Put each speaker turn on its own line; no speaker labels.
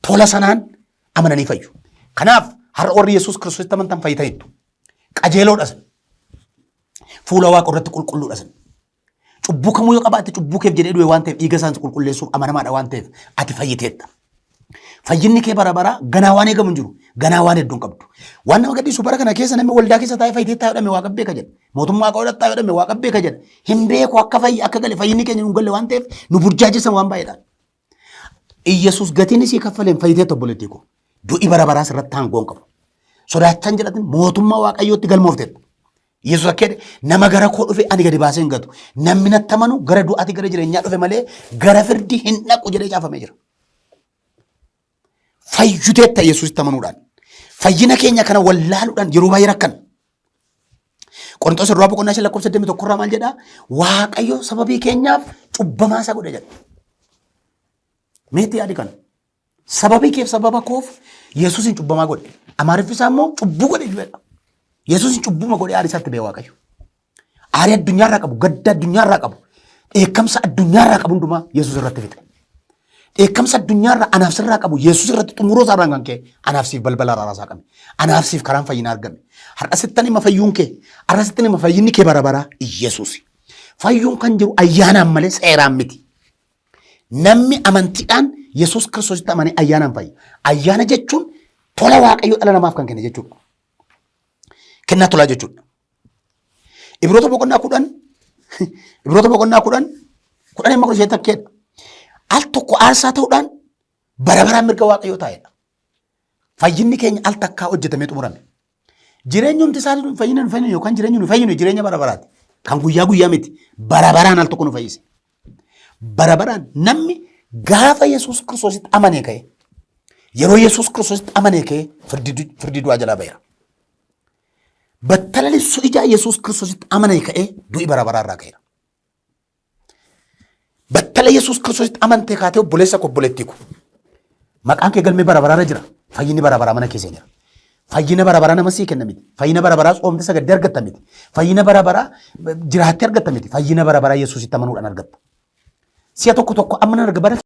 Tola sanaan amananii fayyu. Kanaaf har'a warri Yesuus Kiristoositti amantan fayyitaniittu. Qajeeloodha isin. Fuula Waaqa irratti qulqulluudha isin. Cubbuu kamuu yoo qabaatte cubbuu keef jedhee du'e waan ta'eef dhiiga isaan si qulqulleessuuf amanamaadha waan ta'eef ati fayyiteetta. Fayyinni kee bara baraa ganaa waan eegamu hin jiru. Ganaa waan hedduu hin qabdu. Waan nama gaddisiisu bara kana keessa namni waldaa keessa taa'ee fayyiteettaa jedhame waaqa beeka jedha. Mootummaa waaqa godhattaa jedhame waaqa beeka jedha. Hin beeku akka fayyi akka gale fayyinni keenya nu hin galle waan ta'eef nu burjaajessan waan baay'eedhaan. Iyyasuus gatiin isii kaffaleen fayyiteetta obboleettii koo. Du'i bara baraa sirratti aangoo hin qabu. Sodaachaan jedhatin mootummaa waaqayyootti galmoofteetta. Yesuus akka jedhe nama gara koo dhufe ani gadi baasee hin gatu. Namni natti amanu gara du'aati gara jireenyaa dhufe malee gara firdii hin dhaqu jedhee caafamee jira. Fayyuteetta Yesuusitti amanuudhaan. Fayyina keenya kana wallaaluudhaan yeroo baay'ee rakkanna. Qorontoos duraa boqonnaa 5 lakkoofsa 21 irraa maal jedhaa? Waaqayyo sababii keenyaaf cubbamaa isa godhe jedha. Meetti yaadi kana. Sababii keef sababa koof Yesuusin cubbamaa godhe. Amaariffi isaa immoo cubbuu godhe jedha. Yesuusin cubbuma godhe aarii isaatti ba'e Waaqayyo. Aarii addunyaarraa qabu, gadda addunyaarraa qabu, dheekkamsa addunyaarraa qabu hundumaa Yesuus irratti fixe. Dheekkamsa addunyaarraa anaaf sirraa qabu Yesuus irratti xumuruu isaarraan kan ka'e anaaf siif balbala araaraa saaqame. Anaaf siif karaan fayyinaa argame. Har'a sittan hima fayyuun kee, har'a sittan hima fayyinni kee bara baraa Yesuusi. Fayyuun kan jiru ayyaanaan malee seeraan miti. Namni amantiidhaan Yesuus Kiristoositti amanee ayyaanaan fayya. Ayyaana jechuun tola Waaqayyoo dhala namaaf kan kenne jechuudha. Kennaa tolaa jechuudha. Ibroota boqonnaa 10 Ibroota boqonnaa 10 10 amma 15 takkeedha. Al tokko aarsaa ta'uudhaan bara baraan mirga Waaqayyoo taa'edha. Fayyinni keenya al takkaa hojjetamee xumurame. Jireenyumti isaa nu fayyina nu fayyinu yookaan jireenyi nu fayyinu jireenya bara baraati. Kan guyyaa guyyaa miti. Bara baraan al tokko nu fayyise. Bara baraan namni gaafa Yesuus Kiristoositti amanee ka'e yeroo Yesuus Kiristoositti amanee ka'e firdii du'aa jalaa ba'eera. Battala libsuu ijaa Yesuus Kiristoositti amanee ka'ee du'i bara baraa irraa ka'eera. Battala Yesuus Kiristoositti amantee kaatee obboleessa koo obboleettii koo. Maqaan kee galmee bara baraarra jira. Fayyinni bara baraa mana keessa jira. Fayyina bara baraa nama sii kenna miti. Fayyina bara baraa tsoomte sagaddee argatta miti. Fayyina bara baraa jiraattee argatta miti. Fayyina bara baraa Yesuusitti amanuudhaan argatta. Si'a tokko tokko amma nan arga bara